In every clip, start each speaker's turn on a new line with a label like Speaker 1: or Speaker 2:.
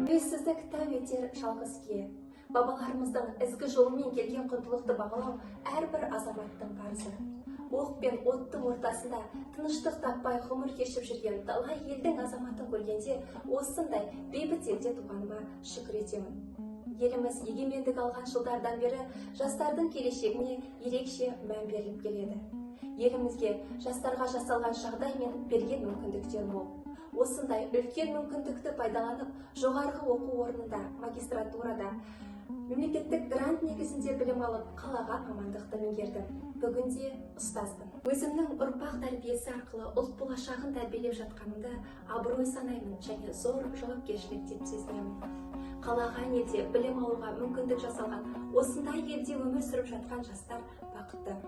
Speaker 1: Тәуелсіздік тәу етер жалғыз кие. Бабаларымыздың ізгі жолымен келген құндылықты бағалау әрбір азаматтың парызы. Оқ пен оттың ортасында тыныштық таппай ғұмыр кешіп жүрген талай елдің азаматын көргенде, осындай бейбіт елде туғаныма шүкір етемін. Еліміз егемендік алған жылдардан бері жастардың келешегіне ерекше мән беріліп келеді. Елімізге, жастарға жасалған жағдай мен берген мүмкіндіктер мол. Осындай үлкен мүмкіндікті пайдаланып, жоғарғы оқу орнында, магистратурада мемлекеттік грант негізінде білім алып, қалаған мамандықты меңгердім. Бүгінде ұстазбын. Өзімнің ұрпақ тәрбиесі арқылы ұлт болашағын тәрбиелеп жатқанымды абырой санаймын және зор жауапкершілік деп сезінемін. Қалаған елде білім алуға мүмкіндік жасалған осындай елде өмір сүріп жатқан жастар бақытты.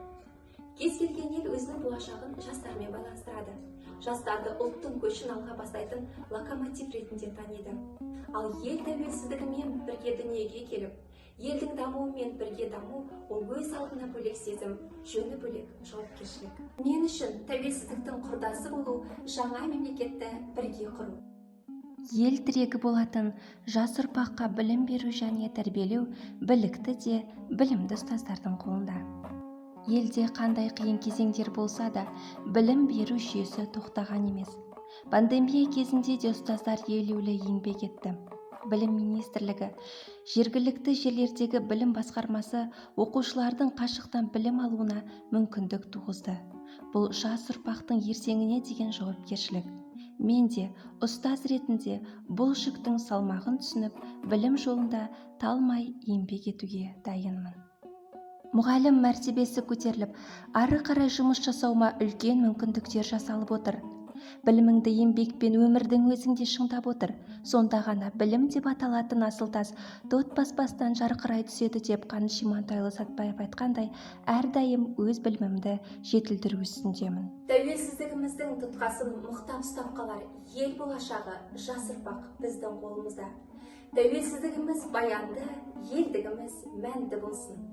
Speaker 1: Кез келген ел өзінің болашағын жастармен байланыстырады. Жастарды ұлттың көшін алға бастайтын локомотив ретінде таниды. Ал ел тәуелсіздігімен бірге дүниеге келіп, елдің дамуымен бірге даму – ол өз алдына бөлек сезім, жөні бөлек жауапкершілік. Мен үшін тәуелсіздіктің құрдасы болу – жаңа мемлекетті бірге құру.
Speaker 2: Ел тірегі болатын жас ұрпаққа білім беру және тәрбиелеу білікті де білімді ұстаздардың қолында. Елде қандай қиын кезеңдер болса да, білім беру жүйесі тоқтаған емес. Пандемия кезінде де ұстаздар елеулі еңбек етті. Білім министрлігі, жергілікті жерлердегі білім басқармасы оқушылардың қашықтан білім алуына мүмкіндік туғызды. Бұл – жас ұрпақтың ертеңіне деген жауапкершілік. Мен де ұстаз ретінде бұл жүктің салмағын түсініп, білім жолында талмай еңбек етуге дайынмын. Мұғалім мәртебесі көтеріліп, ары қарай жұмыс жасауыма үлкен мүмкіндіктер жасалып отыр. Біліміңді еңбекпен өмірдің өзіңде шыңдап отыр, сонда ғана білім деп аталатын асыл тас тот баспастан жарқырай түседі деп Қаныш Имантайұлы Сәтбаев айтқандай, әрдайым өз білімімді жетілдіру үстіндемін.
Speaker 1: Тәуелсіздігіміздің тұтқасын мықтап ұстап қалар ел болашағы, жас ұрпақ біздің қолымызда. Тәуелсіздігіміз баянды, елдігіміз мәнді болсын!